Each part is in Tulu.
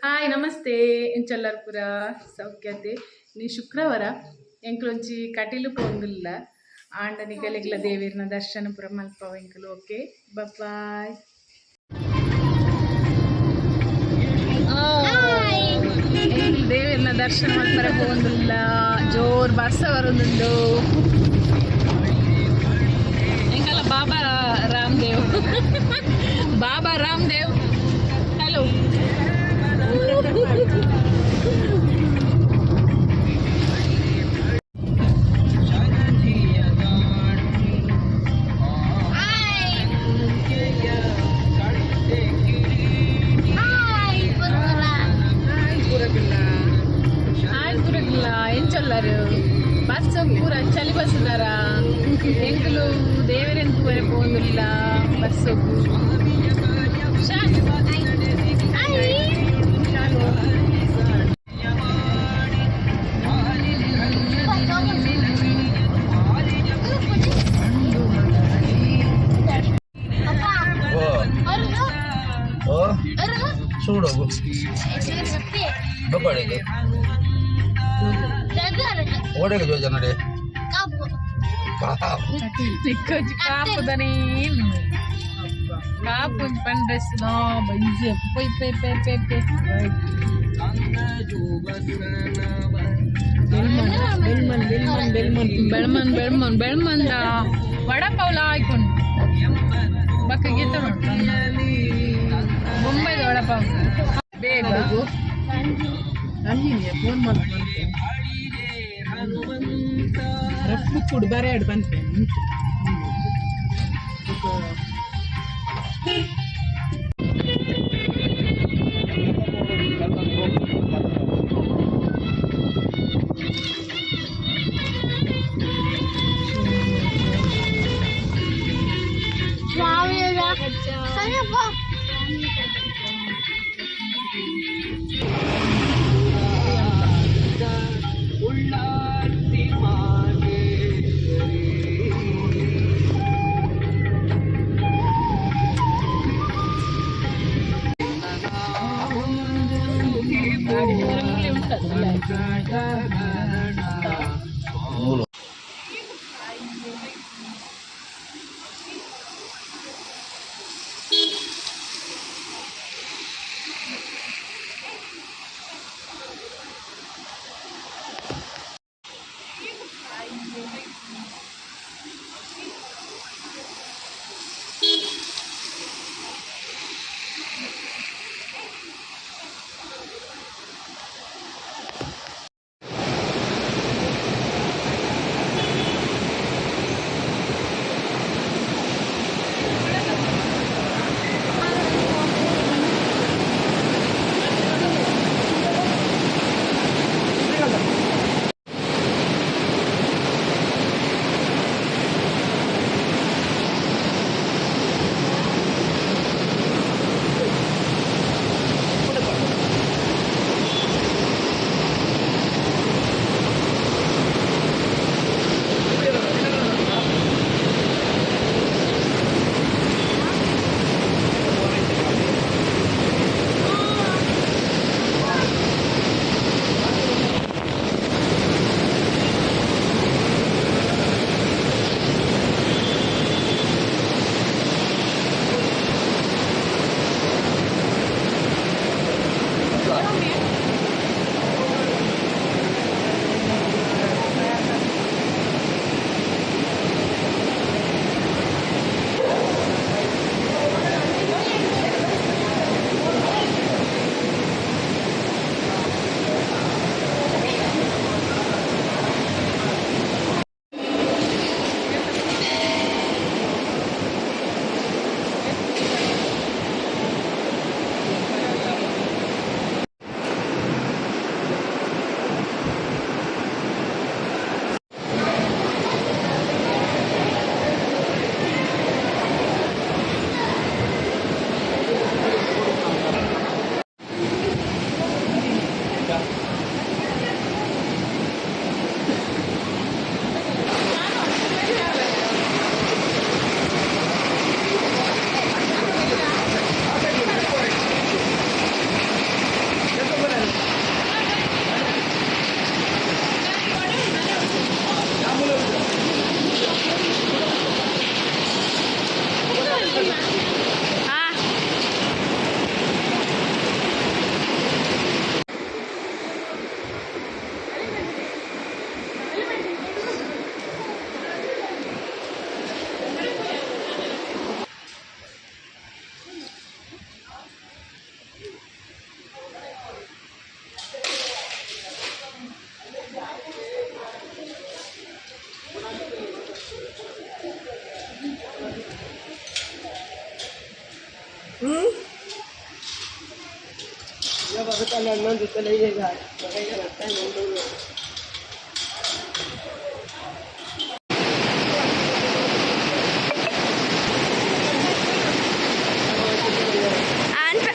ಹಾಯ್, ನಮಸ್ತೆ. ಎಂಚಲ್ಲರ್ ಪೂರ? ಸೌಖ್ಯತೆ? ನೀ ಶುಕ್ರವಾರ ಎಂಕ್ಲೊಂಚಿ ಕಟೀಲು ಪೋಂದುಲ್ಲ. ಆಂಡ ನಿಗಲೆಗ್ಲ ದೇವಿರ್ನ ದರ್ಶನ ಪೂರ ಮಲ್ಪವ ಎಂಕುಲು. Okay, boy. ದೇವಿರ್ನ ದರ್ಶನ ಮಲ್ಪರೆ ಪೋಂದುಲ್ಲ. ಜೋರ್ ಬರ್ಸ ಬರೋದುಂಡು. ಎಂಕಲ್ಲ Baba Ramdev, Baba Ramdev. Hello. Hi. Hi ಪೂರಗಿಲ್ಲ, ಹಾಯ್ ಪೂರಗಿಲ್ಲ. ಎಂಚೊಲ್ಲಾರು? ಬಸ್ ಪೂರ ಚಳಿ ಬಸ್ಸುದಾರ. ಎಂಕುಲು ದೇವರೆನ್ ತೂವರೆ ಪೋಂದುಲ್ಲ ಬಸ್ಸುಗು. ಶಾನ್. ಶಾನು. ಓ. ಓ, ಸೂಡೋಗು ಬೊಕ್ಕಡೆಗೆ ಓಡೆಗೆ ಯೋಜನೆ ಕಾಪು. ನಿಕ್ಕೊಂಜಿ ಕಾಪುದನೇ. ಕಾಪು ಒಂಜಿ ಪಂಡ್ ಡ್ರೆಸ್ ಬೈಜಿ ಪೊಯ್ ಪೊಯ್ ಪೊಯ್ ಪೊಯ್ ಪೊಯ್. ಬೆಳ್ಮನ್ ಬೆಳ್ಮನ್ ಬೆಳ್ಮನ್ ಬೆಳ್ಮನ್ ಬೆಳ್ಮನ್ ಬೆಳ್ಮಂದ ವಡಪಾವ್ಲ ಆಯ್ಕೊಂಡು ಬಕ್ಕ ಗೀತ. ಬೊಂಬೈದ ವಡಪಾವ್ ಬೇಗ. ಫೋನ್ ಮಾಡ್ತೆ. ರಫ್ ಬರೆಯಾಡು ಪನ್ಪೆ. ಮೂಲು.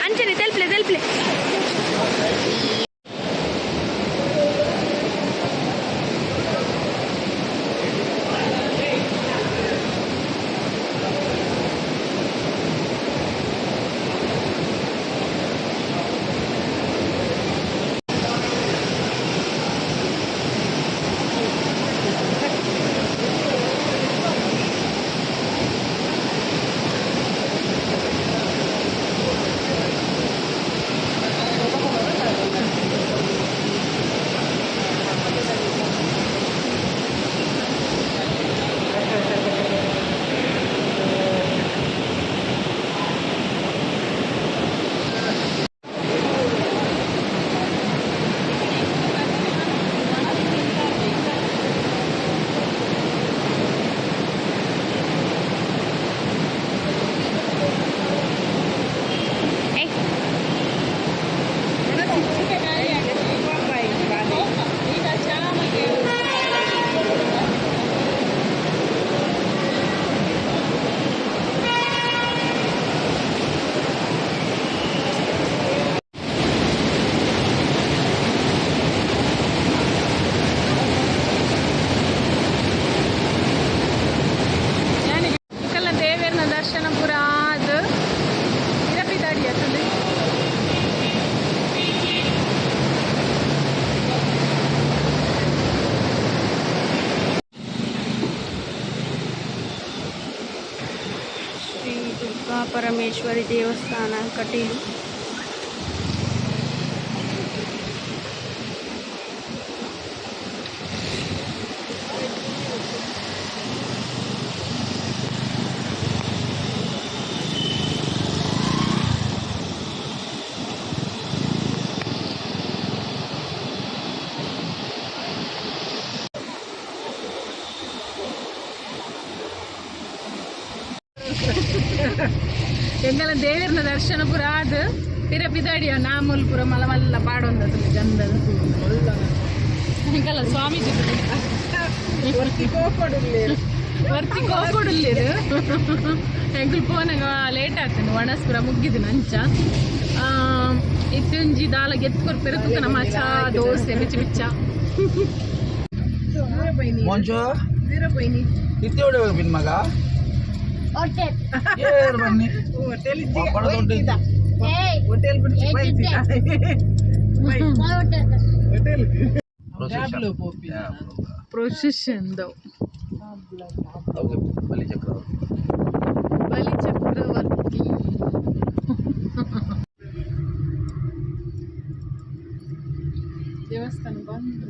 ಅಂಚನೆ ತೆಲ್ಪ್ಲೆ ತೆಲ್ಪ್ಲೆ. ನಿಕಲ್ನ ದೇವೆರ್ನ ದರ್ಶನ ಪೂರ ಆದ್ ಇರಪಿದಾಡಿ ಅತುಲಿ. ಶ್ರೀ ದುರ್ಗಾ ಪರಮೇಶ್ವರಿ ದೇವಸ್ಥಾನ, ಕಟೀಲು. ಎಂಗಲ ದೇವೆರ್ನ ದರ್ಶನ ಪೂರ ಆದ್ ಪಿರಪಿದಾಡಿಯ ನಾಮೂಲ್ ಪೂರ ಮಲ ಮಲ್ಲ ಪಾಡೊಂದದು ಗಂಧದ. ಎಂಕಲ್ಲ ಸ್ವಾಮೀಜಿ ವರ್ತಿ ಕೋಪೊಡುಲ್ಲೇರು. ಎಂಕುಲು ಪೋನಾಗ ಲೇಟ್ ಆಗ್ತದೆ, ಒಣಸ್ ಪೂರ ಮುಗ್ಗಿದ್ದು ನಂಚ. ಇತ್ತೊಂಜಿ ದಾಲ ಗೆತ್ ಕೊರ್ಪೆರು ತುಕ ನಮ್ಮ ಚಾ ದೋಸೆ ಬಿಚ್ಚ ಬಿಚ್ಚ. ಮಂಜು, ಇತ್ತೆ ಹೊಡೆ ಹೋಗಿ ಮಗ. ಏರ್ ಬನ್ನಿ. ಪಕ್ಕದ ದೊಡ್ಡ. ಹೋಟೆಲ್ ಬಿಡ್ಸಿ. ಪ್ರೊಸೆಷನ್. ಪ್ರೊಸೆಷನ್. ಓಕೆ, ಬಲಿ ಚಕ್ರವರ್ತಿ. ಬಲಿ ಚಕ್ರವರ್ತಿ. ದೇವಸ್ಥಾನ ಬಂದು.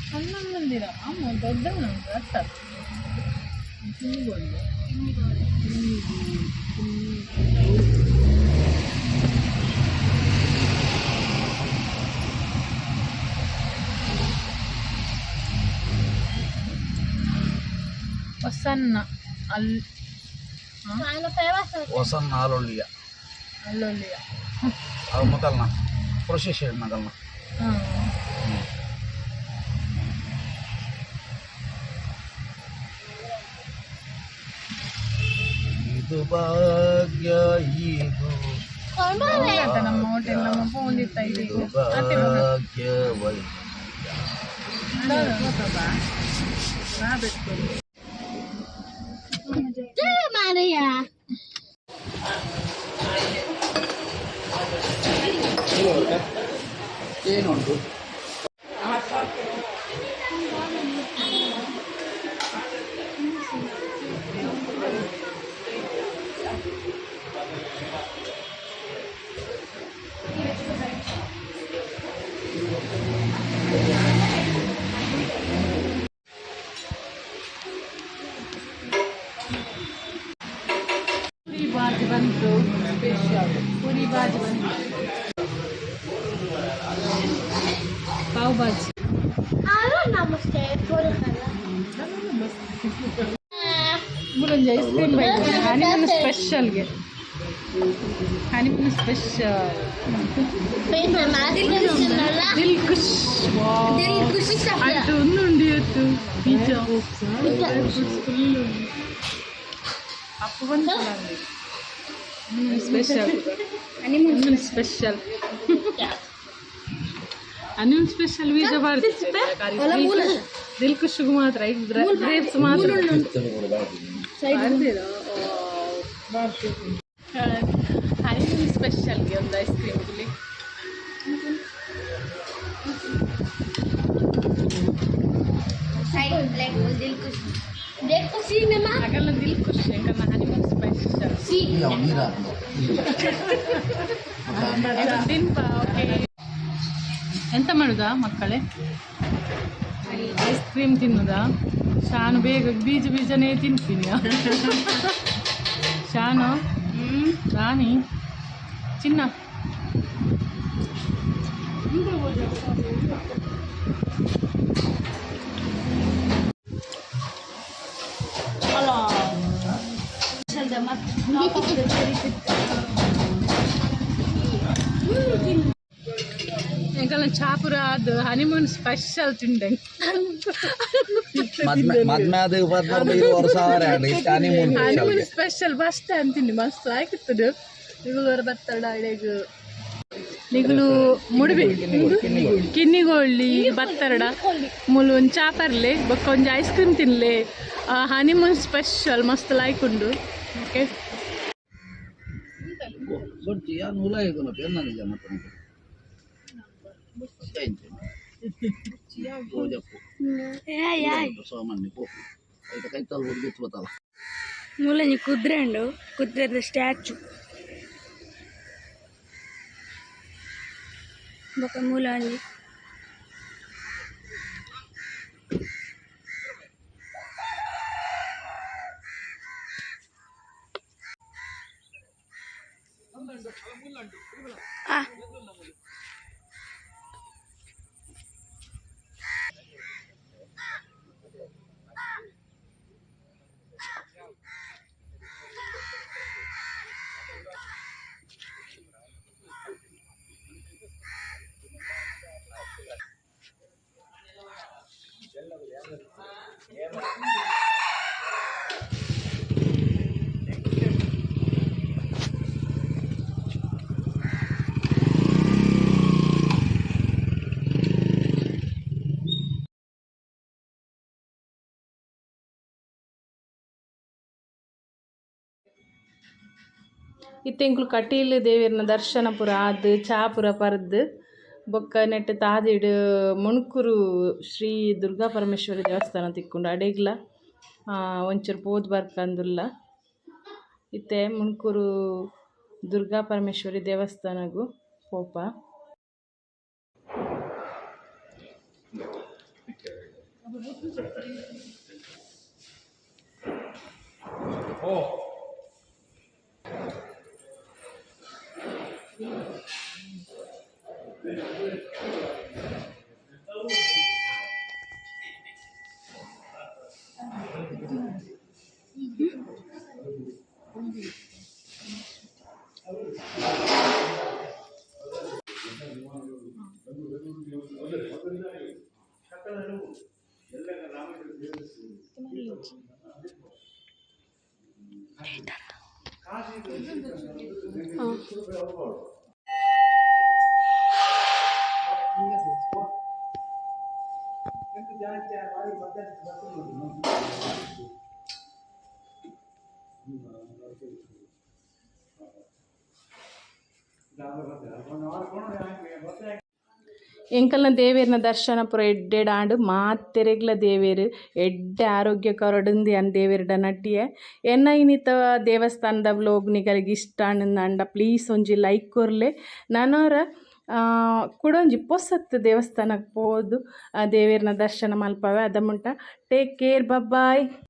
ಸಣ್ಣ ಮಂದಿರ ಅಮ್ಮ, ದೊಡ್ಡ ಅರ್ಥ. ಹೊಸನ್ನ ಅಲ್ಲಿ. ಹೊಸನ್ನ ಆಲೊಳ್ಳಿಯ. ಅಲ್ಲೊಳ್ಳಿಯ. ಅವು ಮೊದಲ್ನ ಪ್ರೊಸೆಷನ್ ಮೊದಲ್ನ. ಹಾಂ. ಇದು ಭಾಗ್ಯ ಇದು. ನಮ್ಮ ಹೋಟೆಲ್ ನಮ್ಮ ಫೋನ್ ಇತ್ತ ಇದೆ. ಇದು ಭಾಗ್ಯವೈ. ಮಾರಯ್ಯ. ಏನುಂಟು? ಪೂರಿ ಬಾಜಿ ಬಂತು, ಸ್ಪೆಷಲ್ ಪೂರಿ ಬಾಜಿ ಬಂತು, ಪಾವ್ ಬಾಜಿ. ನಮಸ್ತೆ. ಮುಲೊಂಜಿ ಐಸ್ ಕ್ರೀಮ್ ಬೈದು, honeymoon ಸ್ಪೆಷಲ್ಗೆ, honeymoon special. Dil Khush. ಆಯ್ತು, ಒಂದು ಉಂಡು ಇವತ್ತು ಬೀಜ ಫುಲ್ ಅಪ್ಪು ಬಂತು. Special, honeymoon special, honeymoon special. ಬೀಜ ಬಾರ್ದು, ದಿಲ್ ಖುಷಿಗೂ ಮಾತ್ರ, ಗ್ರೇಪ್ಸ್ ಮಾತ್ರ. ಹನಿಮೂನ್ ಸ್ಪೆಷಲ್ಗೆ ಒಂದು ಐಸ್ ಕ್ರೀಮ್ ಇಲ್ಲಿ. ಆಗಲ್ಲ, ದಿಲ್ ಖುಷಿ ಯಾಕಂದ್ರೆ ಹನಿಮೂನ್ ಸ್ಪೆಷಲ್. ತಿನ್ಪ. ಓಕೆ, ಎಂತ ಮಾಡುದಾ ಮಕ್ಕಳೇ? Ice cream ತಿನ್ನುದಾ? ಶಾನು ಬೇಗ ಬೀಜ ಬೀಜನೇ ತಿಂತೀನಿ. ಶಾನು, ರಾಣಿ, ಚಿನ್ನ. ಎಂಕಲ್ನ ಚಾಪುರ ಅದು ಹನಿಮೂನ್ ಸ್ಪೆಷಲ್ ತಿಂಡೆ. ಮದ್ಮೆ ಮದ್ಮೆ ಅದು 16 20 ಸಾವಿರ ಹನಿಮೂನ್. ಹನಿಮೂನ್ ಸ್ಪೆಷಲ್ ಬಸ್ಟ್ ಅಂತೀನಿ, ಮಸ್ತ್ ಆಗಿರ್ತದೆ. ನಿಗುಲು ಬತ್ತಡ ಇಡೆಗ್ ನಿಗುಲು ಮುಡುಬಿ ಕಿನ್ನಿಗೋಳ್ಳಿ ಬತ್ತರಡ ಮುಲು ಒಂದು ಚಾಪರ್ಲೆ ಬೊಕ್ಕ ಒಂಜಿ ಐಸ್ ಕ್ರೀಮ್ ತಿನ್ಲೆ. ಹನಿಮೂನ್ ಸ್ಪೆಷಲ್ ಮಸ್ತ್ ಲಾಯ್ಕ್ ಉಂಡು. ಓಕೆ. ಬೊಡ್ಚಿ, ಯಾನ್ ಉಲಾಯಿ ಕೊನಪಿ ಎನ್ನ ನಿಜ ಮತ್ತೆ ಪೋಜಪ್ಪು ಸೋಮಣ್ಣಿ ಪೋ ಐತ ಕೈತಲ್ ಹುಡುಗಿತ್ತು ಬತ್ತಲ್ಲ. ಮೂಲಂಜಿ ಕುದ್ರೆ ಉಂಡು, ಕುದ್ರೆದ ಸ್ಟ್ಯಾಚು. ಬೊಕ ಮೂಲಂಜಿ ಆ ಇತ್ತೆ ಎಂಕುಲು ಕಟೀಲು ದೇವೆರ್ನ ದರ್ಶನ ಪೂರ ಆದ್, ಚಾ ಪೂರ ಪರ್ದ್, ಬೊಕ್ಕ ನೆಟ್ ತಾದಿಡ್ ಮುಣ್ಕೂರು ಶ್ರೀ ದುರ್ಗಾ ಪರಮೇಶ್ವರಿ ದೇವಸ್ಥಾನ ತಿಕ್ಕುಂಡು. ಅಡೆಗ್ಲ ಒಂಚೂರು ಪೋದು ಬರ್ಕಂದುಲ್ಲ. ಇತ್ತೆ ಮುಣ್ಕೂರು ದುರ್ಗಾ ಪರಮೇಶ್ವರಿ ದೇವಸ್ಥಾನಗು ಪೋಪ. ಎಂಕಲ್ನ ದೇವೆರ್ನ ದರ್ಶನ ಪೂರ ಎಡ್ಡೆಡ್ ಆಂಡ್. ಮಾತೆರೆಗ್ಲ ದೇವೆರ್ ಎಡ್ಡೆ ಆರೋಗ್ಯ ಕೊರಡುಂದು ಯಾನ್ ದೇವೆರ್ಡ ನಟ್ಟಿಯೆ. ಎನ್ನ ಇನಿತ ದೇವಸ್ಥಾನದ ವ್ಲೋಗ್ ನಿಗಲಿಗೆ ಇಷ್ಟ ಆಂಡ ಪ್ಲೀಸ್ ಒಂಜಿ ಲೈಕ್ ಕೊರ್ಲೆ. ನನೊರ ಕುಡೊಂಜಿ ಪೊಸತ್ ದೇವಸ್ಥಾನಕ್ಕೆ ಪೋದು ದೇವೆರ್ನ ದರ್ಶನ ಮಲ್ಪವೆ. ಅದ ಮುಟ್ಟ ಟೇಕ್ ಕೇರ್, ಬಾಯ್.